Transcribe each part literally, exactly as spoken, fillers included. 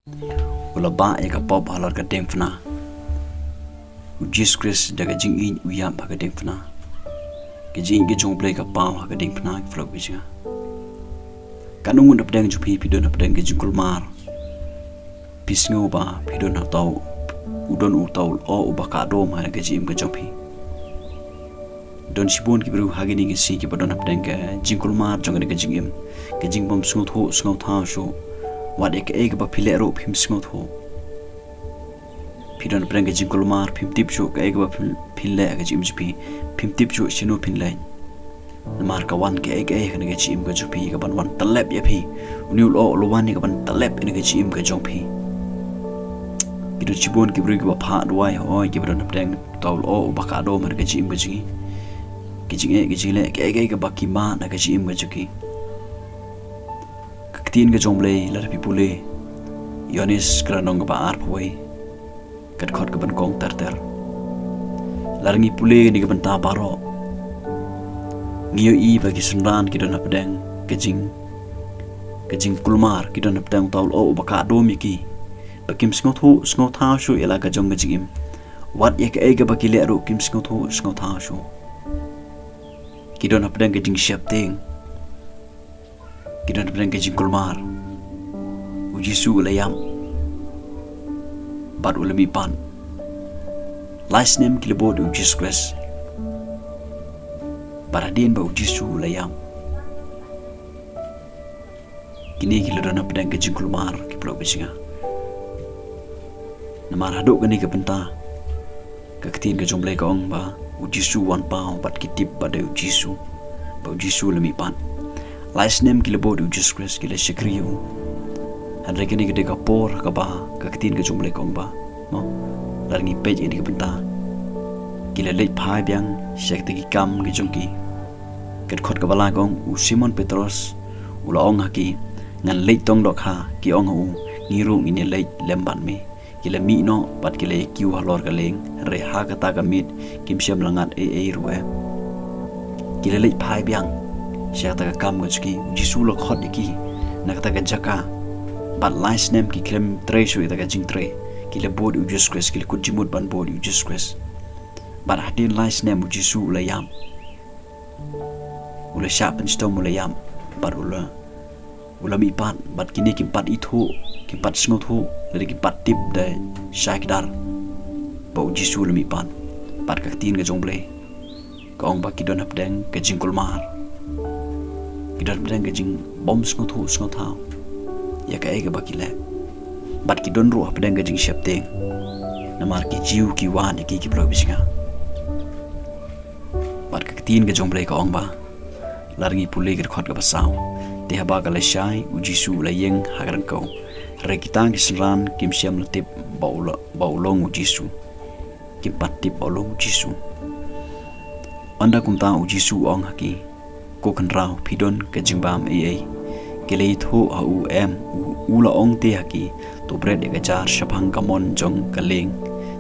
U la bah ïa ka pop halor ka diengphna. U Jisu Khrist da ka jingïeit u ïap ha ka diengphna. Ka jingïeit ka jong U Blei ka paw ha ka diengphna, ki paralok ki jong nga. Katno ngut hapdeng jong phi, phi don hapdeng ka jingkulmar. Phi sngew ba phi don ha uta u, u don uta u lyoh uba kah dum ha ka jingim ka jong phi. Don shibun ki briew ha kine ki sngi kiba don hapdeng ka jingkulmar jong kane ka jingim, ka jingbym sngewthuh sngewthaw shuh. Wat ïa kaei kaba phi leh ruh phim sngewthuh. Phi don hapdeng ka jingkulmar, phim tip shuh kaei kaba phin, phin leh ha ka jingim jong phi. Phim tip shuh shano phin leit. Namar ka wan kaei kaei ha kane ka jingim ka jong phi, kaban wan tyllep ïa phi. Une u lyoh u la wan ïa kaban tyllep ïa kane ka jingim ka jong phi. Ki don shibun ki briew kiba phah duwai, hooid, kiba don hapdeng uta u lyoh uba kah dum ha ka jingim ka jong ki. Ki jingeh, ki jingleh, kaei kaei kaba ki mad ha ka jingim ka jong ki. Ka ktien ka jong U Blei, lada phi pule Ïoannis ka lynnong kaba arphew wei, ka dkhot kaba nyngkong ter ter. Lada ngi pule kane ka bynta baroh, ngi ïohi ba ki synran ki don hapdeng ka jing, ka jingkulmar, ki don hapdeng uta u lyoh uba kah dum ïa ki. Ba kim sngewthuh sngewthaw shuh ïa la ka jong ka jingim. Wat ïa kaei kaba ki leh ruh kim sngewthuh sngewthaw shuh. Ki don hapdeng ka jingsheptieng. Ki don hapdeng ka jingkulmar. U Jisu u la ïap bad u la mihpat. Lai snem ki la bud ïa u Jisu Khrist. Bad hadien ba u Jisu u la ïap, kine ki la don hapdeng ka jingkulmar, ki paralok ki jong nga. Namar haduh kane ka bynta, ka ktien ka jong U Blei ka ong ba u Jisu u wan paw bad ki tip ba dei u Jisu, ba u Jisu u la mihpat. Lai snem ki la bud ïa u Jisu Khrist, ki la shakri ïa u. Hynrei kane ka dei ka por kaba ka ktien ka jong U Blei ka ong ba, mo, lada ngi peit ïa kane ka bynta, ki la leit phai biang sha kita ki kam ki jong ki. Ka dkhot kaba lai ka ong, u Simon Petros u la ong ha ki, ngan leit tong dohkha. Ki ong ha u, ngi ruh ngin ïa leit lem bad me. Ki la mih noh bad ki la ïa kiew halor ka lieng, hynrei ha kata ka miet kim shym la ngat ei ei ruh eh. Ki la leit phai biang sha kata ka kam ka jong ki. U Jisu u la khot ïa ki na kata ka jaka. Bad lai snem ki khlem trei shuh ïa kata ka jingtrei. Ki la bud ïa u Jisu Khrist, ki la kut jingmut ban bud ïa u Jisu Khrist. Bad hadien lai snem u Jisu u la ïap. U la shah pynshitom, u la ïap, bad u la, u la mihpat, bad kine kim pat ithuh, kim pat sngewthuh, lane kim pat tip da shai kdar ba u Jisu u la mihpat. Bad ka ktien ka jong U Blei ka ong ba ki don hapdeng ka jingkulmar, ki don hapdeng ka jingbym sngewthuh sngewthaw ïa kaei kaba ki leh. Bad ki don ruh hapdeng ka jingsheptieng, namar ki Jiw ki wad ïa ki, ki paralok ki jong nga. Bad ka ktien ka jong U Blei ka ong ba, lada ngi pule ka dkhot kaba saw, te haba ka lashai u Jisu u la ïeng ha ka ryngkew. Hynrei kita ki synran kim shym la tip ba u la, ba u long u Jisu. Kim pat tip ba u long u Jisu. Ynda kumta u Jisu u ong ha ki, ko khynraw, phi don ka jingbam ei ei? Ki la ithuh ha u em, u, u la ong te ha ki, to bret ïa ka jar shaphang ka mon jong ka lieng,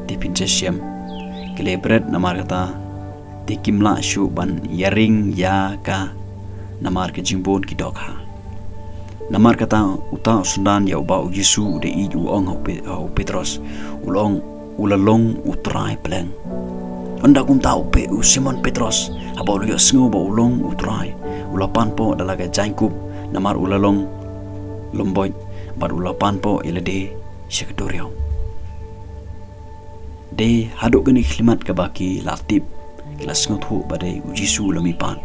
te phin sa shem. Ki la bret namar kata, te kim lah shuh ban ïaring ïa ka namar ka jingbun ki dohkha. Namar kata uta u synran ïa uba u Jisu u da ïeit u ong ha u Pe-, ha u Petros, u la ong, u la long u Trai pleng. Ynda kumta u Pe-, u Simon Petros, haba u la ïohsngew ba u long u Trai, u la pan poh da la ka jaiñkup, namar u la long lymboit, bad u la pan poh ïa lade sha ka duriaw. Dei haduh kane ka khyllipmat kaba ki la tip, ki la sngewthuh ba dei u Jisu u la mihpat,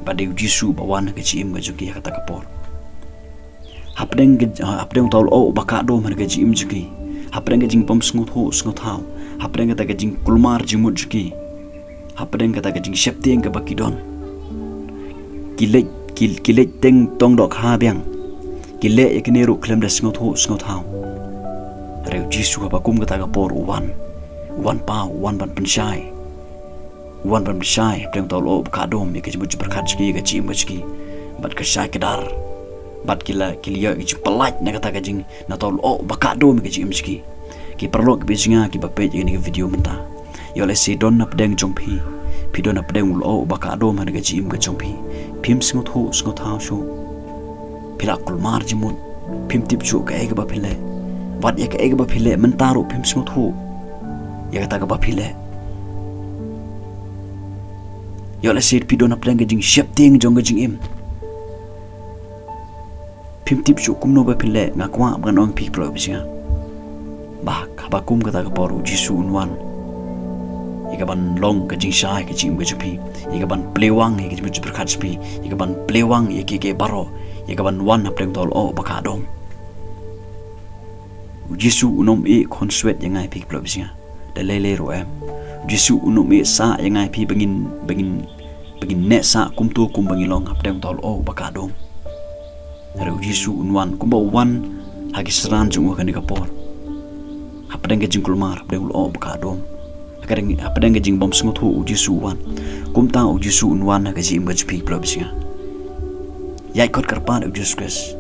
ba dei u Jisu ba wan ha ka jingim ka jong ki ha kata ka por. Hapdeng ka, hapdeng uta u lyoh uba kah dum ha ka jingim jong ki, hapdeng ka jingbym sngewthuh sngewthaw, hapdeng kata ka jingkulmar jingmut jong ki, hapdeng kata ka jingsheptieng kaba ki don, ki leit, ki, ki leit teng tong dohkha biang. Ki leh ïa kine ruh khlem da sngewthuh sngewthaw. Hynrei u Jisu haba kum kata ka por u wan, u wan paw, u wan ban pynshai, u wan ban pynshai hapdeng uta u lyoh uba kah dum ïa ka jingmut jingpyrkhat jong ki, ïa ka jingim ka jong ki. Bad ka shai kdar, bad ki la, ki la ïoh ïa ka jingpyllait na kata ka jing, na uta u lyoh uba kah dum ïa ka jingim jong ki. Ki paralok kiba jong nga kiba peit ïa kane ka video mynta, ïoh lehse don hapdeng jong phi, phi don hapdeng u lyoh uba kah dum ha ka jingim ka jong phi. Phim sngewthuh sngewthaw shuh, phi la kulmar jingmut, phim tip shuh kaei kaba phi leh. Wat ïa kaei kaba phi leh mynta ruh phim sngewthuh ïa kata kaba phi leh. Ïoh lehse phi don hapdeng ka jingsheptieng jong ka jingim. Phim tip shuh kumno ba phin leh, nga kwah ban ong ïa phi ki paralok ba shisha. Ba haba kum kata ka por U Jisu un wan ïa kaban long ka jingshai ka jingim ka jong phi, ïa kaban pynlong ïa ka jingmut jingpyrkhat jong phi, ïa kaban pynlong ïa kiei kiei baroh, ïa kaban wan hapdeng uta u lyoh ba kah dum. U Jisu un ym ïeh khonswet ïa nga ïa phi ki paralok ba shisha. Da lei lei ruh em. U Jisu un ym ïeh sah ïa nga ïa phi ba ngin, ba ngin, ba ngin neh sah kumto kumba ngi long hapdeng uta u lyoh ba kah dum. Hynrei U Jisu un wan kumba u wan ha ki synran jong u ha kane ka por. Hapdeng ka jingkulmar, hapdeng u lyoh ba kah dum. Ha ka ding, hapdeng ka jingbym sngewthuh U Jisu u wan. Kumta U Jisu un wan ha ka jingim ka jong phi ki paralok ba shisha. Ïaid khot kyrpad ïa U Jisu Khrist.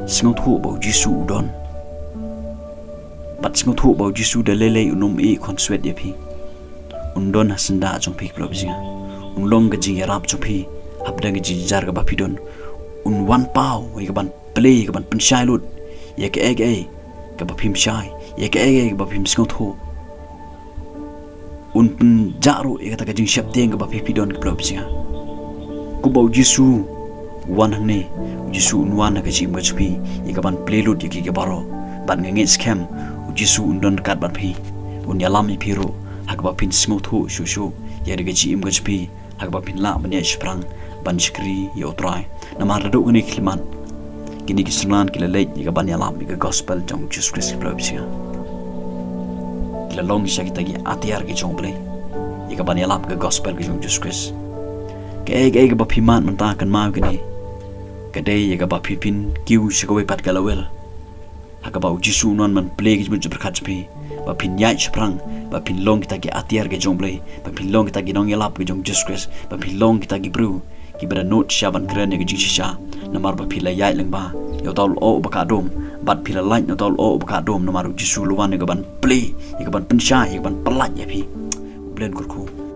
Sngewthuh ba U Jisu u don. Bad sngewthuh ba U Jisu da lei lei un ym ïeh khonswet ïa phi. Un don ha syndah jong phi ki paralok ba shisha. Un long ka jingïarap jong phi hapdeng ka jingjynjar kaba phi don. Un wan paw ïa kaban plie, ïa kaban pynshai lut ïa kaei kaei kaba phim shai, ïa kaei kaei kaba phim sngewthuh. Un pynjah ruh ïa kata ka jingsheptieng kaba phi phi don ki paralok ba shisha. Kumba U Jisu u wan hangne, U Jisu un wan ha ka jingim ka jong phi ïa kaban plie lut ïa kiei kiei baroh. Bad nga ngeit skhem U Jisu un don ryngkat bad phi. Un ïalam ïa phi ruh ha kaba phin sngewthuh shuh shuh ïa ka jingim ka jong phi, ha kaba phin lah ban ïaid shaphrang ban shakri ïa U Trai. Namar naduh kine ki khyllipmat, kine ki synran ki la leit ïa kaban ïalap ïa ka gospel jong U Jisu Khrist ki paralok ba shisha. Ki la long sha kita ki atiar ki jong U Blei ïa kaban ïalap ïa ka gospel ka jong U Jisu Khrist. Kaei kaei kaba phi mad mynta, kynmaw ïa kane. Ka dei ïa kaba phi phin kiew sha kawei pat ka lawei, ha kaba U Jisu un wan ban plie ka jingmut jingpyrkhat jong phi, ba phin ïaid shaphrang, ba phin long kita ki atiar ki jong U Blei, ba phin long kita ki nongïalap ki jong U Jisu Khrist, ba phin long kita ki briew kiba da nud shisha ban kren ïa ka jingshisha. Namar ba phi la ïaid lyngba ïa uta u lyoh ba kah dum, bad phi la lait na uta u lyoh ba kah dum, namar U Jisu u la wan ïa kaban plie, ïa kaban pynshai, ïa kaban pyllait ïa phi. U Blei un kyrkhu.